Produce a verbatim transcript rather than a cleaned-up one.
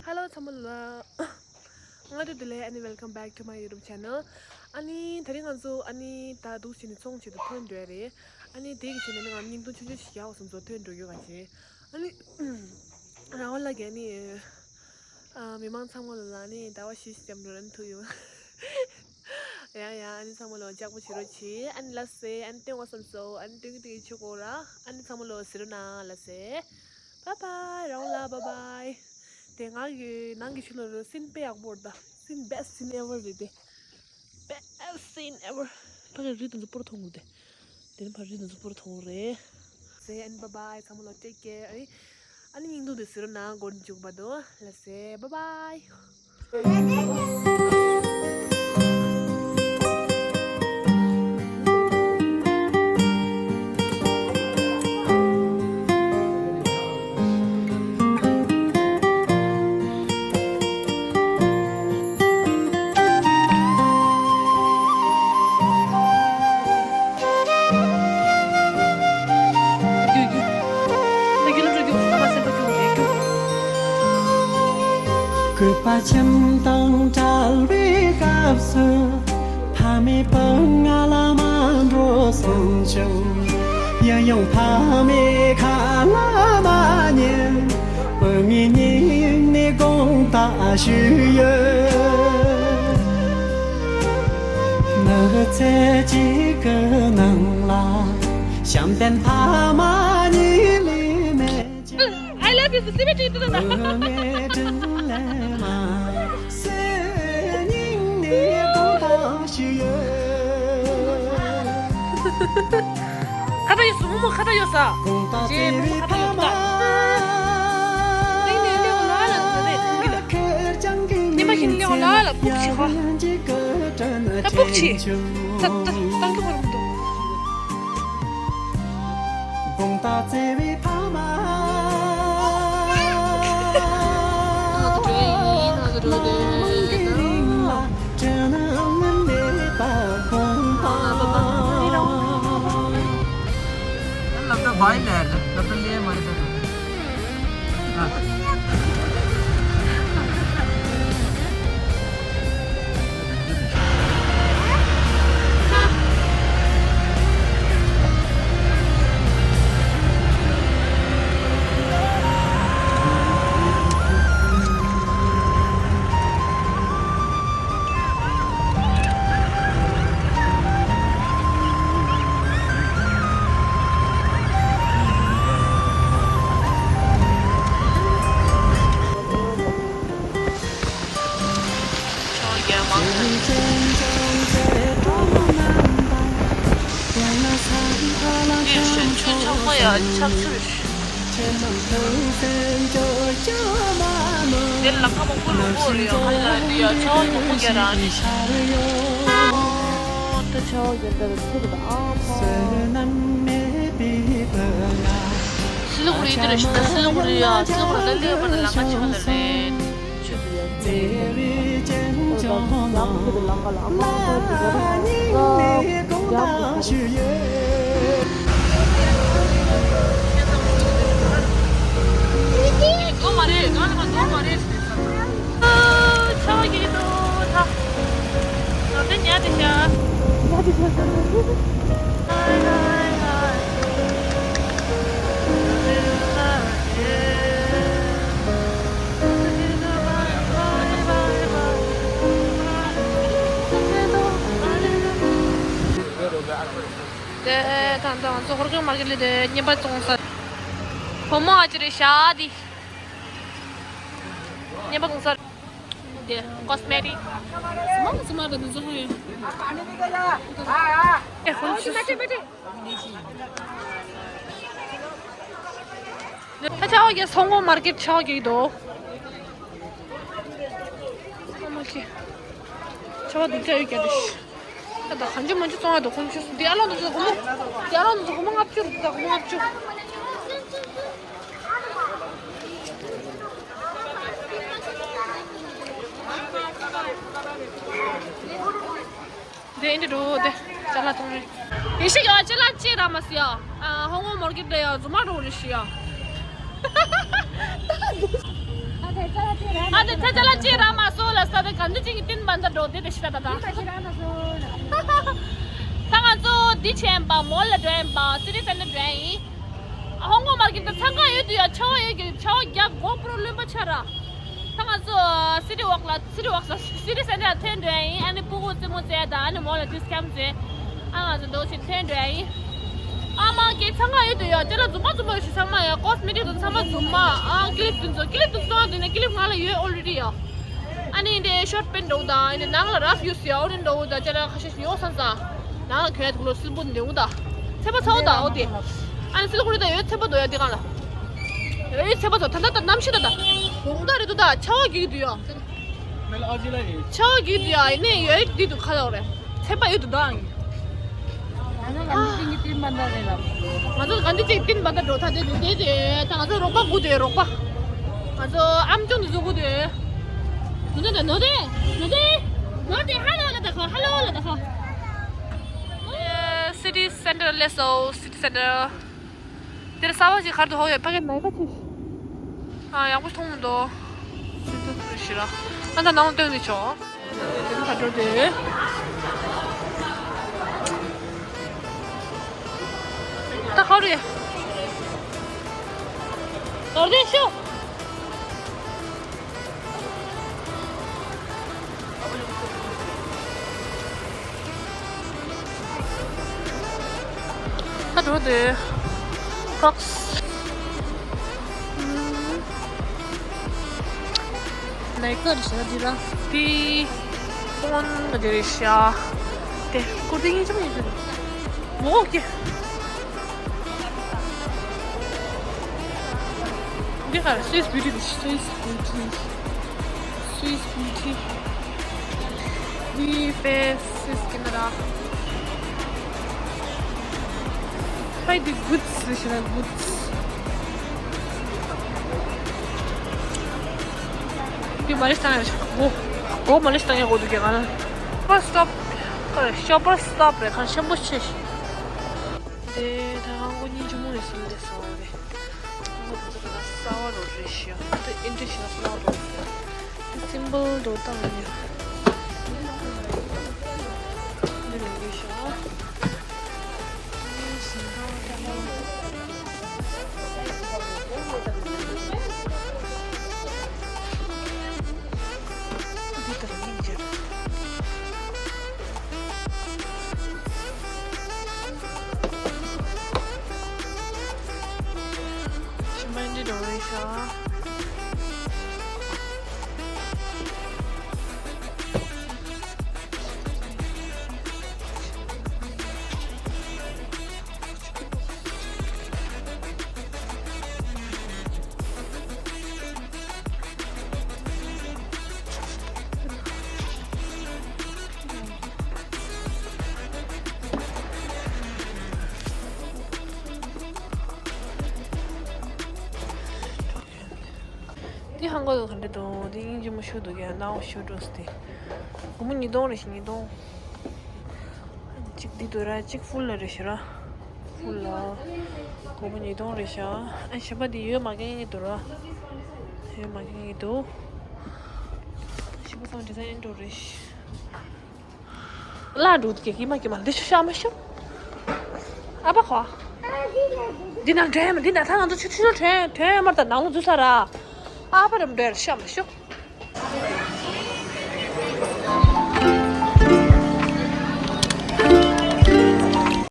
Hello ཚང་མ་ལ། སྔ་དྲོ་བདེ་ལེགས། ཨ་ནི་welcome back to my YouTube channel. ཨ་ནི་དེ་རིང་ང་ཚོ་ཨ་ནི་ད་འདུག་བྱས་ནས་ཚོང་བྱེད་དུ་ཐོན་འགྲོ་ཡ་རེད། ཨ་ནི་དེ་གི་ཆེད་ནས་ང་བརྙན་ཐུང་ཆུང་ཆུང་ཞིག་རྒྱག་དགོས་བསམ་སོང་། ཐོན་འགྲོ་རྒྱུ་ག་ཅེ། ཨ་ནི་རང་དབང་ལགས་ཀྱིས་ཨ་ནི་ཨ་མི་མང་ཚང་མ་ལ་ཨ་ནི་ཟླ་བ་བཞི་ཞིག་འཇམ་རུ་རན་ཐུག་ཡོང་། ཡ་ཡ། ཨ་ནི་ཚང་མ་ལོ་ལྕགས་པོ་བྱེད་རོགས་གྱིས། ཨ་ནི་ལགས་སེ། ཨ་ནི་སྟོན་དགོས་བསམ་སོང་། ཨ་ནི་སྟོན་གི་དེ་གི་ཆུ་གོ་ར། ཨ་ནི་ཚང་མ་ལོ་ཟེར་རོགས་གནང་། ལགས་སེ། Bye bye རང་དབང་ལགས། Bye bye. དེ་ང་གི་ནང་གི་ཆུ་ལོ་རུ་སིན་དཔེ་ཡག་པོ་རེད་ད། སིན་best scene ever རེད་དེ། Best scene ever. ཕ་གི་རི་དེ་ཚོ་སྤོར་མཐོང་གི་དེ། དེ་ནི་ཕ་རི་དེ་ཚོ་སྤོར་མཐོང་གི་རེད། ཟེར། ཨ་ནི་bye bye ཚང་མ་ལོ། Take care. ཨ་ནི་ཨ་ནི་བརྙན་ཐུང་དེ་ཟེར་རོགས་གནང་། མགོ་མཇུག་བར་དུ། ལགས་སེ། Bye bye. གུས་པ་ཁྱིམ་དང་བྲལ་བའི་སྐབས་སུ། ཕ་མའི་བུ་ང་ལ་མ་འགྲོ་གསུངས་བྱུང་། ཡང་ཡང་ཕ་མའི་ཁ་ལ་མ་ཉན། བུ་ངའི་སྙིང་ནས་དགོངས་དག་ཞུས་ཡོད། མི་ཚེ་གཅིག་གི་ནང་ལ་བྱམས་ལྡན་ཕ་མ་གཉིས་ལས་མེད་ཅིང་། I love you. སི་མི་ཏྲི་དུ་ན། བུ་ངའི་དྲིན་ལས་མ་སེ་སྙིང་ནས་དགོངས་དག་ཞུས་ཡོད། ཁ་ད་ཡོད་སུ་མོ་མོ་ཁ་ད་ཡོད་ས། དགོངས་དག་བརྩེ་བའི་ཕ་མ། ཏིང་ནས་ལེའོ་ལ་ལ་ལ་རེད་ཁུང་གི་ལ། ཁེར་རྐྱང་གི་ནི་མ་ཤིན་ལེའོ་ལ་ལ་ཕུག་ཆི་ཧ། ད་ཕུག་ཆི། ད་ད་ཏང་གི་བར་མི་འདུག་དགོངས་དག་བརྩེ་བའི་ཕ་མ། ང་ཚོ་འགྲོ་ཡིན། ང་ཚོ་འགྲོ་དེ། དྲན་ངན་མེད་པར་དགོངས་དག་ལབ་ད་བའི་ལེར་ལབ་ད་ལེ་མ་རེད་ད། ཆང་རྒྱ་མང་། ཡིན་ཞེས་ཆུ་ཆང་མ་ཡ་ཆབ་ཆུ་རེད། དེ་ལ་ཁ་མང་པོ་རུ་པོ་རེད། ཡ་ཁ་ཡ་དེ་ཡ་ཆ་བ་མང་པོ་རྒྱ་རང་རེད། ད་ཆ་བ་རྒྱ་འདར་ཚུར་ད་ཨ་མ། སི་ལི་གུ་རི་དེ་རེད་ཤི། ད་སི་ལི་གུ་རི་ཡ་སི་ལི་གུ་རི་ད་ལེ་བར་ལ་ཁ་ཆ་ལ་རེད། དེ་ད་ང་ཚོ་ཧོར་ཁང་མར་ཀེ་ལི་དེ་བརྙན་པ་བཙོང་ས། བུ་མོ་ཨ་ཅེ་རེད་ཤག་དེ། བརྙན་པ་བཙོང་ས་རེད། དེ་ཀོ་སི་མེ་ཏིག་སི་མ་སི་མ་རེད། དེ་ཚོ་ཧ་ཡོད། ཨེ་ཧོན་ཆུ། ད་ཆ་བ་གི་སོང་ངོ་མར་ཀེ་ཊི་ཆ་བ་གི་དོ། ཨ་མ་ཤི། ཆ་བ་སྡུག་ཅག་ཡོད་ཀྱང་རེད། ད་ད་གང་ཅི་མང་ཅི་བཙོང་ཡ་འདུག་ཁོང་ཚོས། འདི་ཨ་ལོ་འདི་ཚོ་སྒོར་མོ། འདི་ཨ་ལོ་འདི་ཚོ་སྒོར་མོ་ལྔ་བཅུ་རེད། ད་སྒོར་མོ་ལྔ་བཅུ། དེ་འདི་འགྲོ་དེ་ཅ་ལག་གཏོང་རེད། ཡེ་ཤེས་ཀྱི་ཅ་ལག་ཅེ་ར་མ་སི་ཡ། ཧོང་ཀོང་མར་ཀེ་ཊི་ལ་ཡ་རྫུན་མ་འགྲོ་རེ་ཤི་ཡ། ཨ་ ད་ག་འདི་ཅིག་གི་ཏིན་པན་ད་འགྲོ་དེ་དེ་ཤི་ད་ད་ད། ད་ང་ཚོ་འདི་བྱས་ཡིན་པ་མོལ་ལ་འགྲོ་ཡིན་པ་སི་ཊི་སེན་ཊར་འགྲོ་ཡིན། ཧོང་ཀོང་མར་ཀེཊ་ད་འཚང་ཁ་ཡོད་དུས་ཡ་ཆར་པ་ཡོད་ཀྱི་ཆར་པ་རྒྱག་གོ་པུ་རོ་རློན་པ་ཆགས་ར། ད་ང་ཚོ་སི་ཊི་ཝོག་ལ་སི་ཊི་ཝོག་ལ་སི་ཊི་སེན་ཊར་ལ་ཐོན་འགྲོ་ཡིན། ཨ་ནི་སྤུ་གུ་རྩེད་མོ་རྩེ་ད་ཨ་ནི་མོལ་ལ་ཏིས་ཁེམ་རྩེ། ཨ་ང་ཚོ་འདུག་ཅིག་ཐོན་འགྲོ་ཡིན། ཨ་མ་ཀེ་ཚང་མ་ཡོད་དུ་ཡོད། དེ་ལ་རྫུན་མ་རྫུན་མ་ཡོད་ཤི་ཚང་མ་ཡོད། ཀོ་སི་མེ་ཊིག་དང་ཚང་མ་རྫུན་མ། ཨ་ཀི་ལིབ་དུ་ཚོ་ཀི་ལིབ་དུ་ཚོ་དེ་ནས་ཀི་ལིབ་ང་ལ་ཡོད་ཨོ་རེ་ཌི་ཡོད། ཨ་ནི་འདི་ཤོར་ཊི་པེན་འགྲོ་ད། ཨ་ནི་ནང་ལ་རབ་ཡོད་སི་ཡ་ཨོ་རེ་འགྲོ་ད། ཅ་ལ་ཁ་ཤས་ཡོད་སང་ས། ནང་ལ་གྱོན་ཡ་དུ་ལོ་སིལ་བུ་འདེའུ་ད། ཚེ་པ་ཚ་བོ་ད་ཨོ་དེ། ཨ་ནི་སིལ་ཀུ་རི་ད་ཡོད་ཚེ་པ་དོ་ཡ་དེ་གང་ལ། ཡོད་ཚེ་པ་ཚོ་ད་ད་ད་གནམ་གཤིས་ད་ད། དགོང་དག་རེད་འདུག་ད་ཆར་པ་རྒྱག་གི་འདུག་ཡ། ཆར་པ་རྒྱག་གི་འདུག་ཡ། ཡིན་ནའི་ཡོད་འདི་འདུག་ཁ་ལོག་རེད། ཚད་པ་ཡོད་འདུག་ད། ང་ཚོ་ག་འདི་ཅིག་ཏིན་པན་ད་འགྲོ་ཐ་དེ་དེ་དེ་ད་ང་ཚོ་རོགས་པ་སྒུག་དེ་རོགས་པ། ང་ཚོ་ཨམ་ཅོག་འདི་ཚོ་སྒུག་དེ། ནོ་དེ་ནོ་དེ་ནོ་དེ་ནོ་དེ་ཧ་ལོ་ལ་ད་ཁོ་ཧ་ལོ་ལ་ད་ཁོ། སི་ཊི་སེན་ཊར་སླེབས་སོང་། སི་ཊི་སེན་ཊར། དེར་གསར་པ་ཞིག་གར་དུ་ཧོ་ཡོད་ཕ་གི་ནའི་ཀ་ཆེ་ཤི། ཨ་ཡག་པོ་མཐོང་མི་འདུག་ཞི་ར། ཨ་ད་ནང་སྟོན་དེ་ཆོག་དེ་ཁ་འགྲོ་དེ། ད་ཧོ་རེ། ནོར་དེ་ཤོ། ད་འགྲོ་དེ། ཀྲོག་སི། ནའི་ཀ་རེད་ཤག་འདི་ར། དེ། ཀོན་ག་དེ་རེད་ཤག་དེ་ཀུར་ཏི་ཡིན་ཆོག་ཡིན་ཆོག་མོ་ཨོ་ཀེ། འདི་ག་རེད། Swiss Beauty དེ། Swiss Beauty། Swiss Beauty། We face Swiss Canada. Try the goods, this is goods. འདི་མ་ལེ་ཤི་བཏང་ཡ་ཞིག་གོ་གོ་མ་ལེ་ཤི་བཏང་ཡ་གོ་འདུག་ག་ང་ལ། Shopper stop. ག་རེ། Shopper stop རེད། ག་རེ་ཆེན་པོ་ཆེ་ཞིག་དེ་ད་ཧང་གོ་གཉིས་ཆུང་མོ་རེད་ཟེར་ལས་སོང་རེད། ཧང་གོ་དེ་ཚོ་ད་ག་གསར་པ་རོ་རེད་ཤག་དེ་ཨིན་ཏྲི་ཤག་གསར་པ་རོ། དེ་སིམ་པལ་རོ་བཏང་ཡོད། འདི་རེད་ཤག་འདི་ལྟར་སྙིང་རྗེ། ཤི་མ་འདི་འགྲོ་རེད་ཤག་འདི་ཧང་གོ་ག་འདྲ་འདུག་འདི་སྙིང་རྗེ་མོ་ཞེ་པོ་འདུག་ག་ནང་ཞེ་པོ་འགྲོ་སི་དེ། སྒོར་མོ་ཉིས་སྟོང་རེ་ཞིག་ཉིས་སྟོང་། གཅིག་འདི་འདུག་ར། གཅིག་ཧྥུལ་ལ་རེད་ཤག་ར། ཧྥུལ་ལ་སྒོར་མོ་ཉིས་སྟོང་རེད་ཤག་ཨ་གཞན་པ་འདི་ཡོད་མ་རྒན་གྱི་འདུག་ར། ཡོད་མ་རྒན་གྱི་འདུག་གཞན་པ་ཚང་མ་ཌི་ཛའིན་འགྲོ་རེད། ལ་འགྲོ་གི་ཀྱི་མ་ཀྱི་མ་འདི་ཤོ་ཤ་མ་ཤོ། ཨ་པ་ཁོ། འདི་ནང་འདྲེན་མ་འདི་ནང་ཐང་ང་ཚོ་ཆུ་ཆུ་ཆུ་འདྲེན་འདྲེན་མར་དང་ནང་ལོ་འཛུལ་ས་ར། ཨ་པ་རམ་འདྲེན་ཤ་མ་ཤོ།